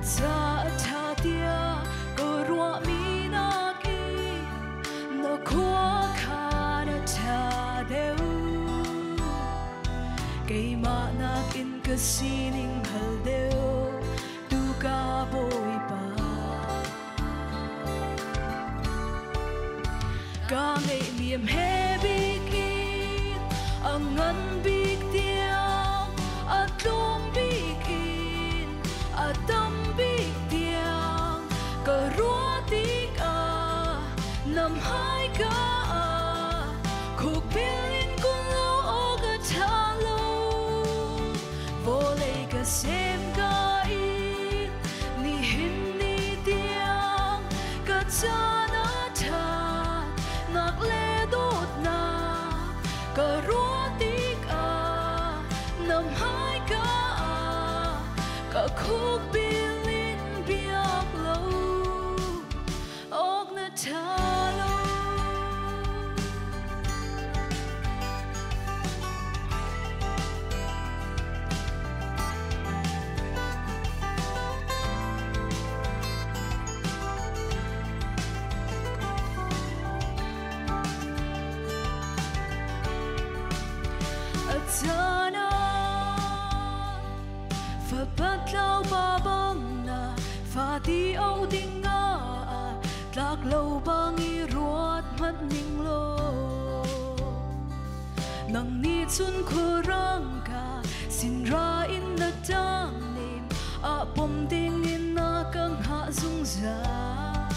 Ca a ṭha tiah ka ruahmi nakin na khua khan a ṭha deuh. Keimah nakin ka sining hal deuh tu ka Bawipa. Ka ngeihmi hme bik in a ngan bik tiang, a tlawm bik in a tam bik tiang ka ruah tikah na hmaika ah khukbil in kun lo awk a ṭha lo. Vawlei ka sem ka in nihin ni tiang ka caan a ṭhat nak le dawtnak ka ruah tikah na hmaika ah ka khukbil in biak lo awk na ṭha lo. A caan ah fapatlau pa bang na fati au ding ah tlak lo bang i ruat hmanh ning law nang nih cun khuarang ka sin ra in na tang nem a pom ding in na ka hngah zungzal.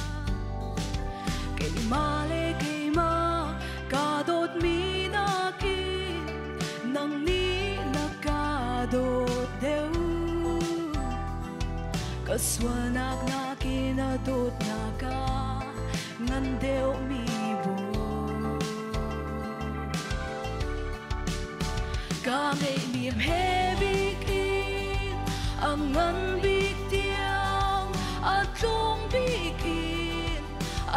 Keimah le keimah ka dawtmi nakin nang nih na ka dawt deuh. Ka sualnak nakin a dawtnak ah ngan deuhmi bawi. Ka ngeihmi hme bik in a ngan bik tiang, a tlawm bik in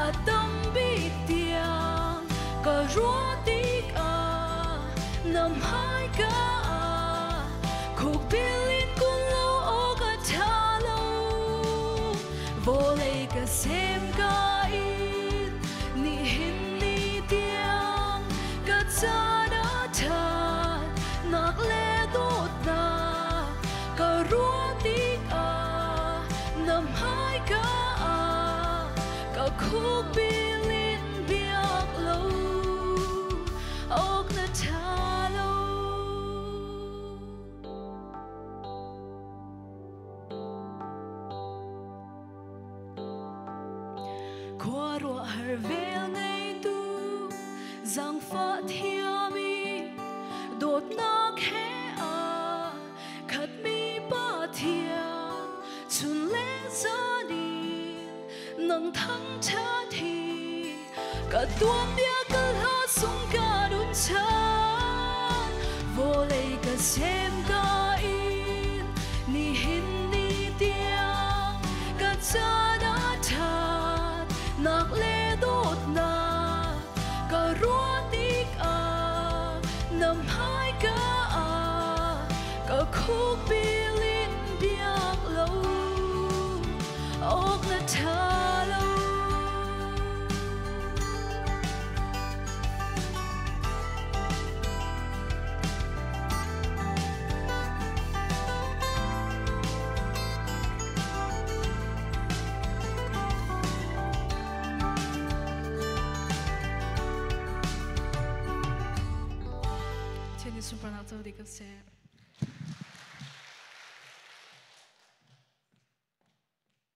a tam bik tiang ka ruah tikah na hmaika ah khukbil in kun lo awk a ṭha lo. Vawlei ka sem ka in nihin ni tiang ka caan a ṭhat nak le dawtnak ka ruah tikah na hmaika ah ka khukbil in biak lo awk na ṭha lo. Khuaruahhar vel ngeitu zaangfah thiam i dawtnak he a khatmi Pathian chun le zan in nang thangṭhat hi ka tuanbia ka hla sung ka nun chan vawlei ka sem ka in nihin ni tiang ka caan a ṭhat nak le dawtnak ka ruah tikah na hmaika ah ka khukbil in biak lo awk na ṭha lo. Pathian nih sunparnak co dih ko seh.